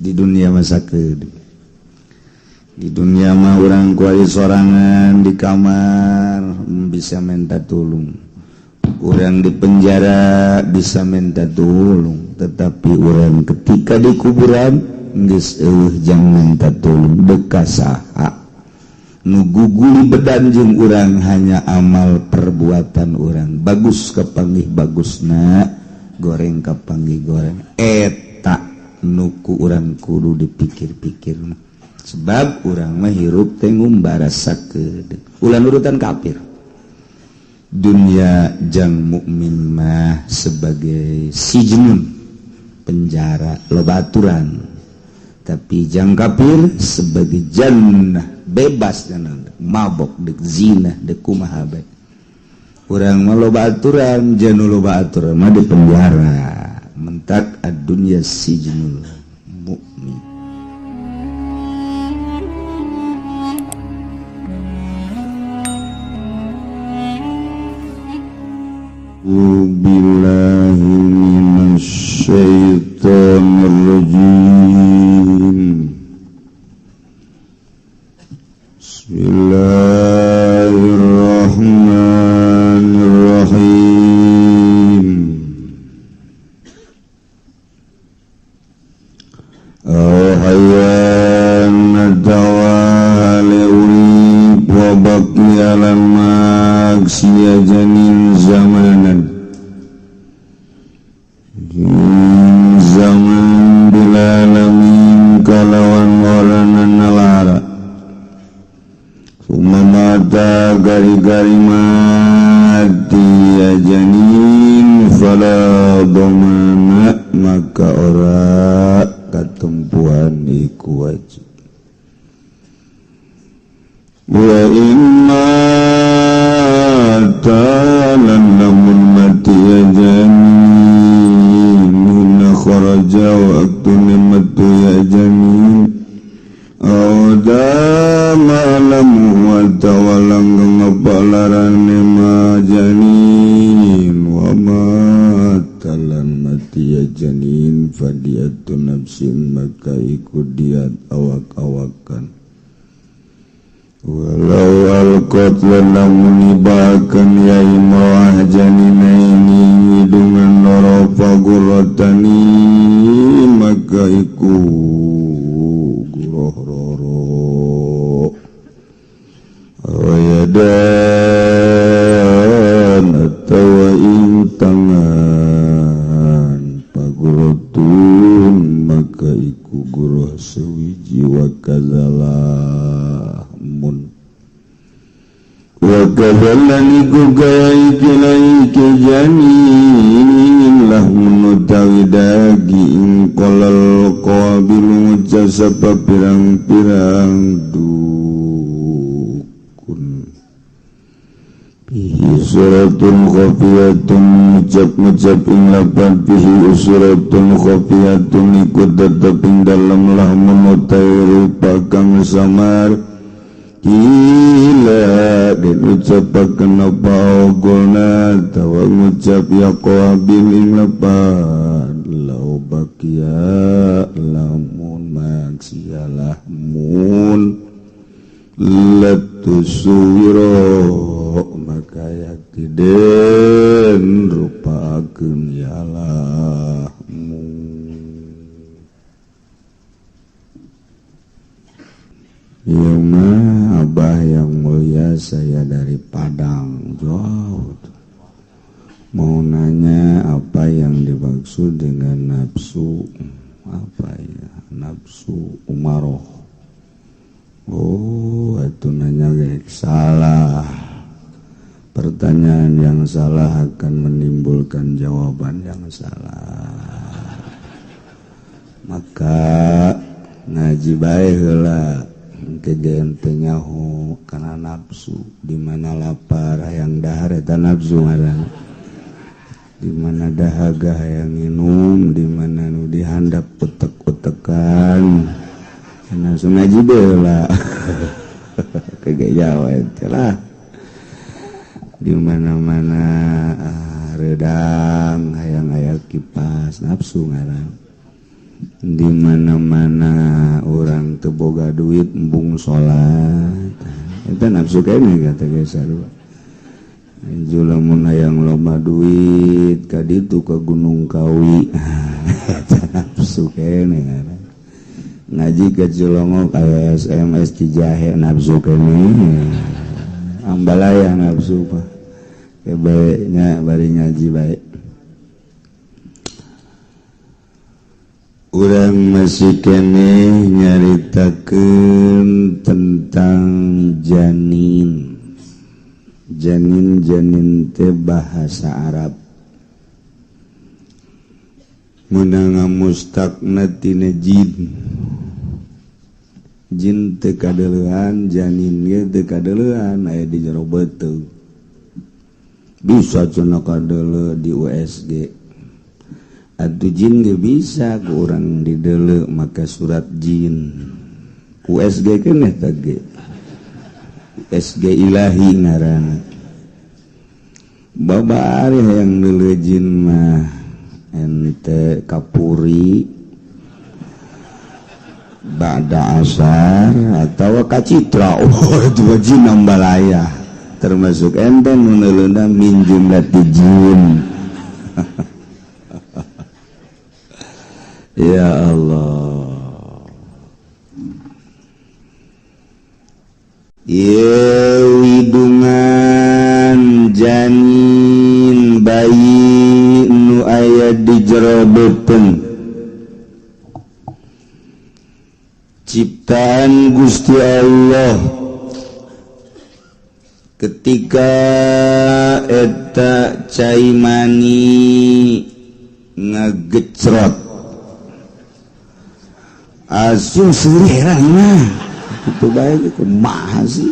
Di dunia masa ke di dunia mah urang kuari sorangan di kamar bisa minta tulung, urang di penjara bisa minta tulung, tetapi urang ketika di kuburan geus eueuh jang minta tulung. Deka saha nu guguli bedan jeung urang? Hanya amal perbuatan urang. Bagus kapanggih bagusna, goreng kapanggih goreng. Eta nu ku urang kudu dipikir-pikir, sebab urang mah hirup teh ngumbara sakedeung, ulah nurutan kafir. Dunia jang mukmin mah sebagai sijnun, penjara, loba aturan, tapi jang kafir sebagai jannah, bebas dan mabok dek, zina dek, kumaha bae. Urang mah loba aturan, jang nu loba aturan mah di penjara. Mentak ad-dunya sijnul mukmin. Billahi minasyaitonir rajim. Bismillahirrahmanirrahim. Hayyan tawali urip wa baqiya lan maksiya janin zamanan zaman bilalamin kalawan orana nalara. Summa mata gari-gari mati ya janin, fala dhamana maka ora katempuhan iku wajib. Wa imma talan lamun mati ya janin hina kharaja waktu metu ya janin malam wa tawalang ngapalarane ma janin wa matalan mati ya janin fadiyatun nafsin maka iku diat awak-awakan. Walau alqat lamun ibakan ya imra'ah janinaini dengan loro faguratani maka iku guroh roro wayadan atawa ing tangan pagurotun maka iku guroh sewiji. Wa kadzalahmun wa kadzalan iku kaya iki laiki janin lahmun utawi daging qalal qabilu jasapa pirang-pirang dukun bihi suratun khafiyatun ngucap-ngucap ing lapan bihi suratun khafiyatun iku tetep ing dalem lahmun utawi rupa kang samar. Gila den ucapaken apa ogolna tawa ngucap ya qabil ing lapan lau bakia lamun maksialahmun latusuwiro maka yakti den rupaakeun yalahmu. Ieu mah Abah yang mulia, saya dari Padang jauh. Mau nanya apa yang dimaksud dengan nafsu, apa ya nafsu umaroh. Oh, itu nanya salah. Pertanyaan yang salah akan menimbulkan jawaban yang salah. Maka ngaji bae heula engke teh nyaho kana nafsu, di mana lapar hayang dahar eta nafsu ngaran. Di mana dahaga hayang minum, di mana nu dihandap utek-utekan. Nafsu ngaji bae heula. Kagak jawab lah. Di mana-mana redang hayang aya kipas nafsu ngaran. Di mana-mana orang teu boga duit embung salat. Eta nafsu keneh kata ge sarua. Anjul lamun hayang loba duit ka ditu ka Gunung Kawi. Eta nafsu keneh ngaran. Ngaji ka Cilongok aya SMS Cijahe nafsu keneh. Ambalaya nafsu mah. Ke bae nya bari ngaji bae. Urang masih keneh nyaritakeun tentang janin. Janin-janin teh bahasa Arab. Meunang mustaqna tina jin. Jin teu kadeleuan, janin ge teu kadeleuan aya di jero beuteung. Bisa cenah kadeuleu di USG. Atuh jin ge bisa ku urang dideuleu maka surat jin. USG keneh teh ge. USG ilahi ngaranna. Babari hayang deuleu jin mah ente kapuri ba'da asar atawa kacitra. Oh itu jin ambalaya termasuk ente nu neuleuna min jumlati jin. Ya Allah. Ieu widungan janin bayi nu aya di jero beuteung ciptaan Gusti Allah ketika eta cai mani ngagecrot asuh seureuh mah kitu bae kumaha sih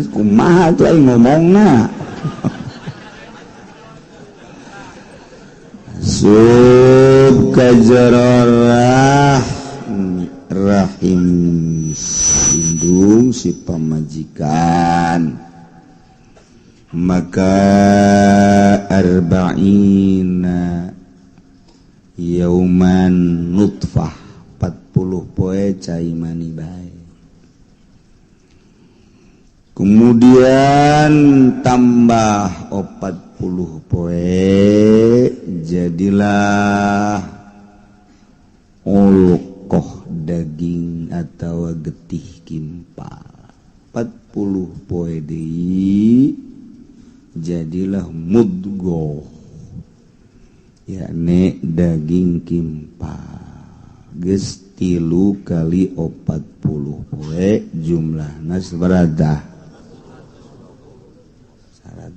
kumaha tuh aing ngomongna sub ka jero rahim indung si pamajikan maka arba'ina yauman nutfah 40 poe cai mani bae. Kemudian tambah 40 poe jadilah ulukoh daging atau getih kimpal. 40 poe deui jadilah mudgoh yakni daging kimpal. Geus 3 kali 40 poe jumlahna sabaraha?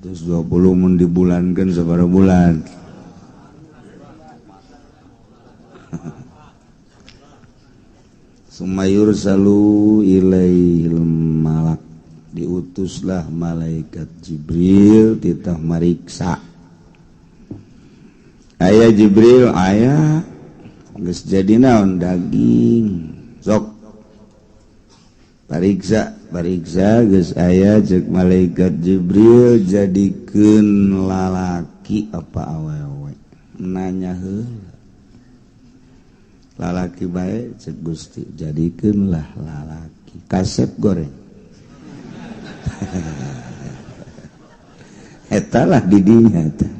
120 mun dibulankeun sabaraha bulan? Sumayur salu ilaihil malak, diutuslah malaikat Jibril titah mariksa. Aya Jibril aya geus jadi naon daging sok pariksa pariksa geus aya ceuk malaikat Jibril jadikeun lalaki apa awewe nanya heula lalaki bae ceuk Gusti jadikeun lah lalaki kasep goreng. Eta lah didinya eta.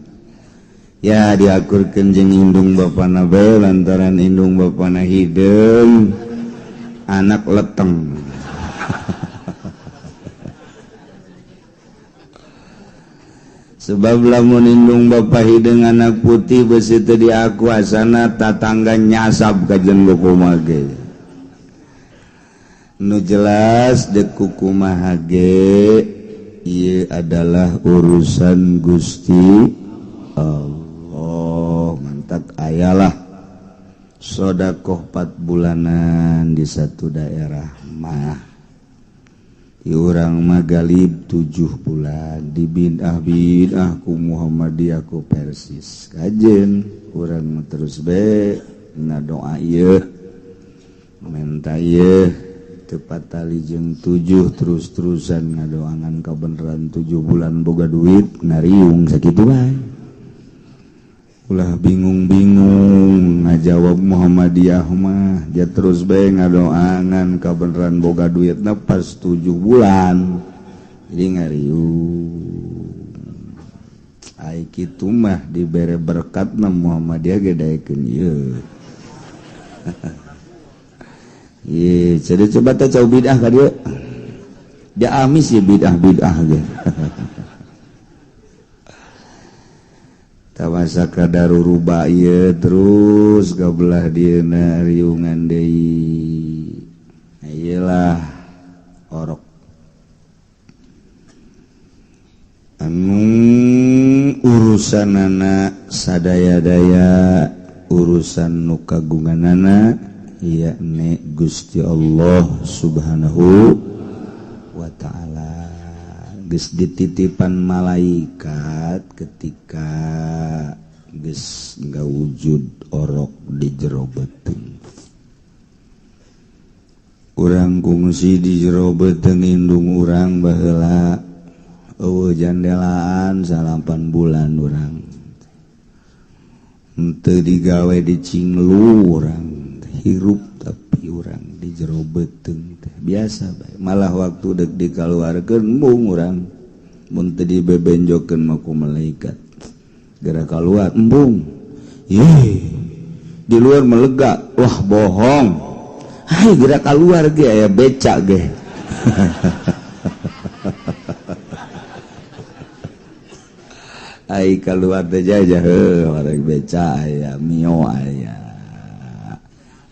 Ya diakurkeun jeung indung bapana bae lantaran indung bapana hideung anak leteng. Sebab lamun indung bapa hideung anak putih beusi teu diaku asana tatangga nyasab ka jeung kumaha ge. Nu jelas deuk kumaha ge ieu adalah urusan Gusti Allah. Mantak ayalah sodakoh 4 bulanan di satu daerah mah. Di urang mah galib 7 bulan di bid'ah bid'ah ku Muhammadiyah ku Persis. Kajen urang terus be na doa ieu menta ieu teu patali jeung 7 terus-terusan ngadoangan kabeneran 7 bulan boga duit ngariung sakitu bae. Ulah bingung-bingung ngajawab Muhammadiyah mah, dia terus bae ngadoangan kabeneran boga duitna pas 7 bulan. Jadi ngariung. Ai kitu mah dibere berkatna Muhammadiyah ge daekeun ieu. Ye, jadi coba teh cau bidah ka dieu. Dia amis ya bidah-bidah ge. Tawasa kadaruruba ieu terus gabelah dieuna riungan deui. Iyalah orok. Anu urusanana sadaya-daya urusan nu kagunganana yakni Gusti Allah Subhanahu wa ta'ala. Geus dititipan malaikat ketika geus ngawujud orok di jero beuteung. Urang kungsi di jero beuteung indung urang baheula eueuh jandelaan 8 bulan urang. Henteu digawe dicinglu urang hirup tapi urang di jero beuteung teh biasa bae. Malah waktu dek dikaluarkeun embung urang mun teu dibebenjokeun mah ku malaikat. Geura kaluar embung. Ye, di luar melega, wah bohong. Hai geura kaluar ge aya beca ge. Ai kaluar teh jajah heuh arek beca aya mio aya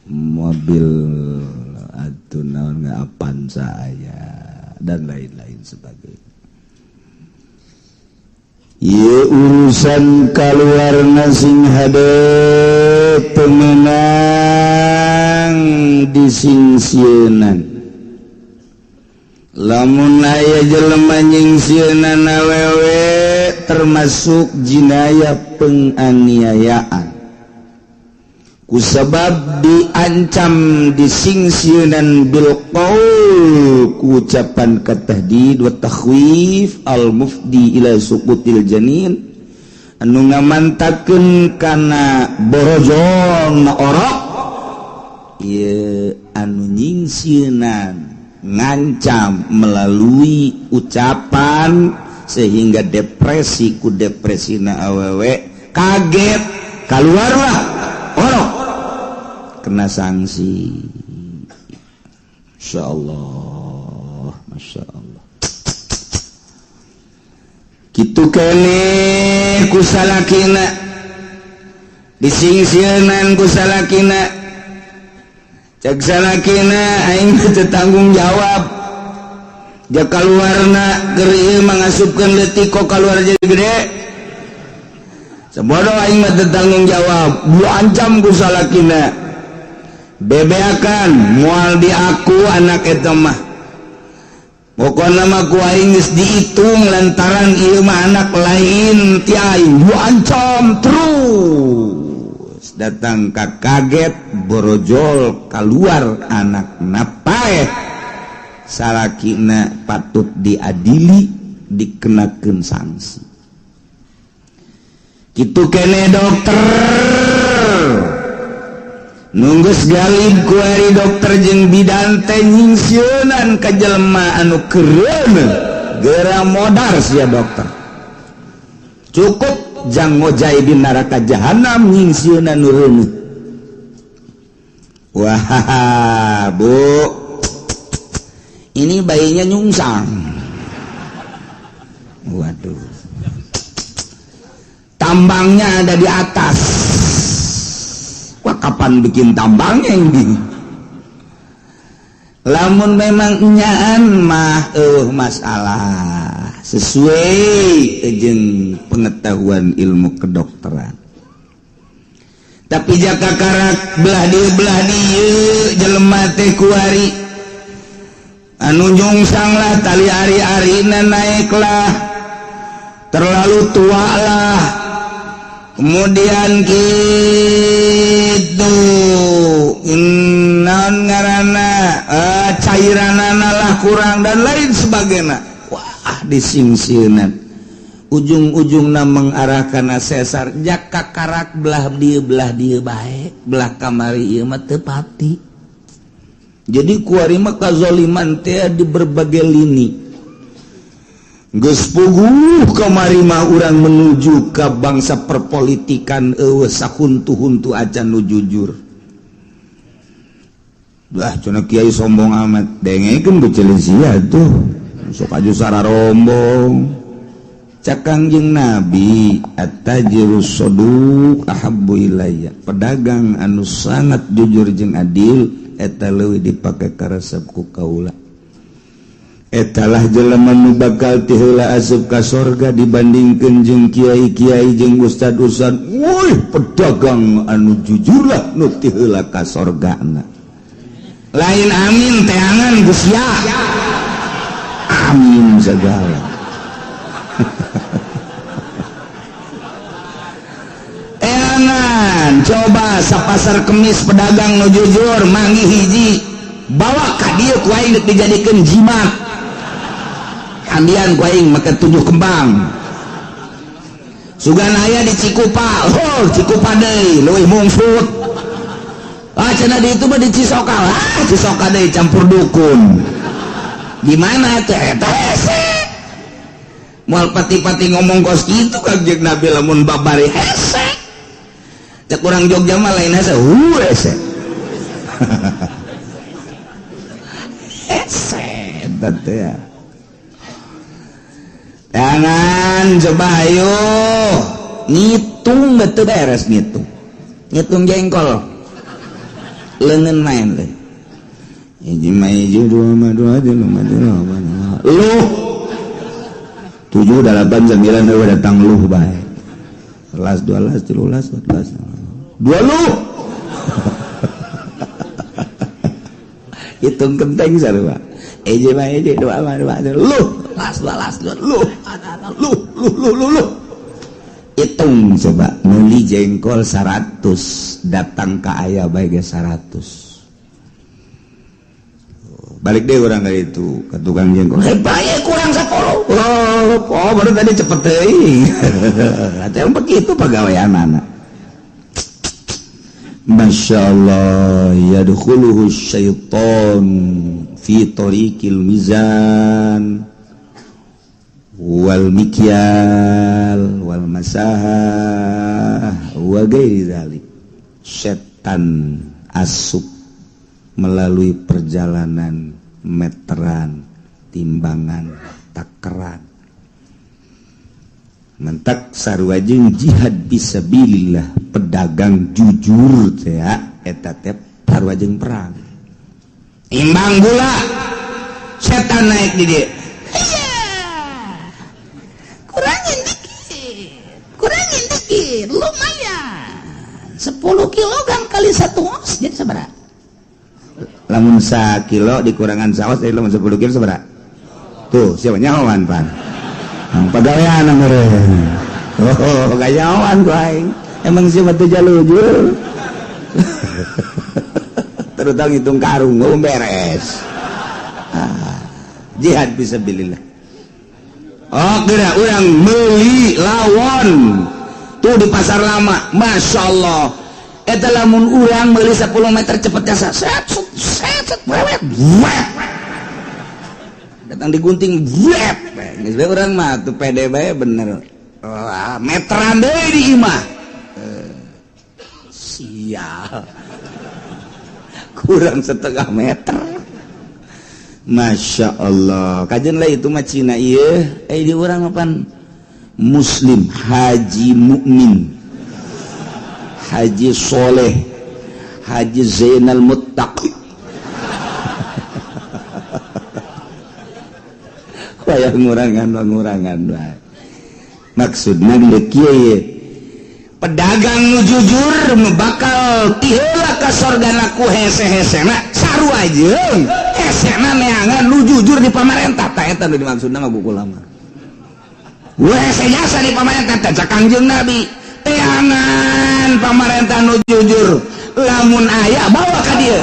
mobil atau naon Avanza aya dan lain-lain sebagainya. Ieu urusan kaluarna sing hade teu meunang disingsieunan. Lamun aya jelema nyingsieunan awewe termasuk jinayah penganiayaan. Kusabab diancam disingsieunan bil qaul ku ucapan katahdid wa takhwif al mufdi ila suqutil janin anu ngamantakeun kana borojong na orok ieu anu nyingsieunan ngancam melalui ucapan sehingga depresi ku depresina awewe kaget keluarlah orok kena sanksi. Masya Allah, Masya Allah. Kitu kene kusalakina disingsieunan kusalakina cek salakina aing teu tanggung jawab ja kaluarna keur ieu mangasupkeun leutik kok kaluar jadi gede. Sabodo aing mah teu tanggung jawab, diancam ku salakina. Bebeakan moal diaku anak eta mah. Pokona mah ku aing geus diitung lantaran ieu mah anak lain ti aing. Diancam terus. Datang ka kaget borojol keluar anak napaeh. Salakina patut diadili dikenakeun sanksi. Kitu kene dokter nunggus galib kuari dokter jeung bidan teh nyingsieunan ka jelema anu keureun geura modar sia dokter. Cukup jang ngojay di neraka jahanam nyingsieunan nu reuneuh. Wah, Bu, ini bayinya nyungsang. Waduh, tambangnya ada di atas. Wah, kapan bikin tambangnya ini? Lamun memang nyaan mah masalah sesuai jeung pengetahuan ilmu kedokteran. Tapi jaka karak belah dieu jelema teh kuari anu nyungsang lah tali ari-arina naeklah terlalu tua lah. Kemudian gitu naon ngaranna cairanana lah kurang dan lain sebagainya. Wah, disingsieunan. Ujung-ujungna mengarah kana sesar, jaka karak belah dieu bae, belah kamari ieu mah teu pati. Jadi kuari mah kazaliman teh di berbagai lini. Geus puguh kamari mah urang menuju ka bangsa perpolitikan, eueuh sahuntu-huntu acan nu jujur. Dah cenah kiai sombong amat, dengekeun beuceulin sia tuh. Sok aju sararombong. Cak Kangjeng Nabi, at-tajiru saduq ahabbu ilayya. Pedagang anu sangat jujur jeung adil eta leuwih dipake karesep ku kaula. Etalah jelema nu bakal ti heula asup ka sorga dibandingkeun jeung kiai-kiai jeung ustad-ustad. Woi, pedagang anu jujurlah nu ti heula ka sorgana. Lain amin teangan geus ya. Amin segala. Teangan coba sapasar kemis pedagang nu jujur manggih hiji bawa ka dieu ku aing deuk dijadikeun jimat. Andian ku aing make 7 kembang. Sugan aya di Cikupa, oh Cikupa deui leuwih mungsut. Ah cenah di itu mah di Cisoka, ah Cisoka deui campur dukun. Di mana teh eta hese? Moal pati-pati ngomong kos kitu Kangjeng Nabi lamun babari hese. Cek urang Jogja mah lain hese, hese. Hese eta teh. Jangan coba ayo ngitung betul beres ngitung. Ngitung jengkol. Leungeun main teh. Hiji mah hiji, dua mah dua, tilu mah tilu, opat mah luh. 7 8 9 eueuh datang luh bae. 11 12 13 14 2 luh. Hitung kenteng sarua. Hiji mah hiji, dua mah dua, luh. Las las luh luh luh luh luh luh. Hitung coba meuli jengkol 100 datang ka aya bae ge 100. Balik deh orang kayak itu ke tukang jengkol. Bae kurang 10. Oh, baru tadi cepet teuing. Atuh begitu pagaweanana. Masya Allah, yadkhuluhu syaitan fi tariqil mizan wal mikyal wal masahah wa ghairi dzalik. Setan asup melalui perjalanan meteran, timbangan, takaran. Mentak sarua jeung jihad fisabilillah, pedagang jujur teh eta teh sarua jeung perang. Timbang gula, setan naik di dieu. Kurangin dikit, lumayan. 10 kilogram kali 1 ons jadi sabaraha? Lamun sakilo dikurangan saos jadi lamun 10 kilo sabaraha? Tuh, siapa nyahoan pan? Pagawean meureun. Oh, gayawan ku aing. Emang siapa teh jalujur? Terutang hitung karung, oh beres. Ah, jihad fisabilillah. Oh, kira urang meuli lawon tuh di pasar lama, masya Allah. Eta lamun urang meuli 10 meter cepet jasa, set set set, wewet, wet. Datang digunting, wet. Geus bae urang mah tuh pede bae bener. Wah, meteran deui di imah. Sial. Kurang setengah meter. Masya Allah. Kajen lah itu mah Cina ieu. Di urang mah pan Muslim, Haji Mukmin, Haji Soleh, Haji Zainal Muttaqi. Wayah ngurangan bae. Maksudna kieu pedagang nu jujur bakal ti heula ka sorgana ku hese-hesena sarua jeung hesena neangan nu jujur di pamarentah. Tah eta nu dimaksudna mah buku lama. Hese jasa di pamarentah teh cak Kangjeng Nabi. Teangan pamarentah nu jujur lamun aya bawa ka dieu.